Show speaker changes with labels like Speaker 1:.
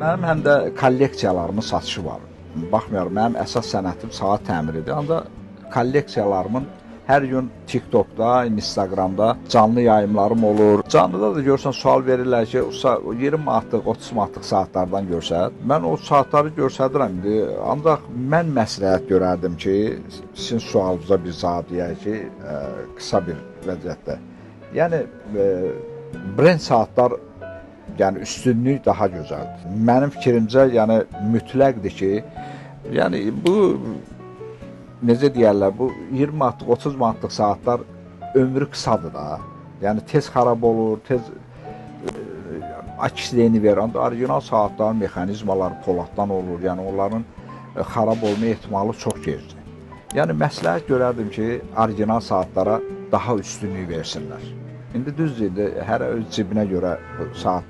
Speaker 1: Mənim həm də kolleksiyalarımın satışı var. Baxmayaraq, mənim əsas sənətim saat təmiridir. Ancaq kolleksiyalarımın hər gün TikTokda, Instagramda canlı yayımlarım olur. Canlıda da görsən sual verirlər ki, usta 20 manatlıq, 30 manatlıq saatlardan görsət. Mən o saatları göstərirəm indi. Ancaq mən məsləhət görərdim ki, sizin sualınıza bir cavab deyək ki, qısa bir vəziyyətdə. Yəni brend saatlar, yəni üstünlük daha gözəldir. Mənim fikrimcə, yəni mütləqdir ki, yəni bu necə deyərlər, bu 20 manatlıq, 30 manatlıq saatlar ömrü qısadır da. Yəni tez xarab olur, tez aksideni verir. Ancaq orijinal saatların mexanizmaları poladdan olur. Yəni onların xarab olma ehtimalı çox gecdir. Yəni məsləhət görərdim ki, orijinal saatlara daha üstünlük versinlər. İndi düzdür, indi hər öz cibinə görə saat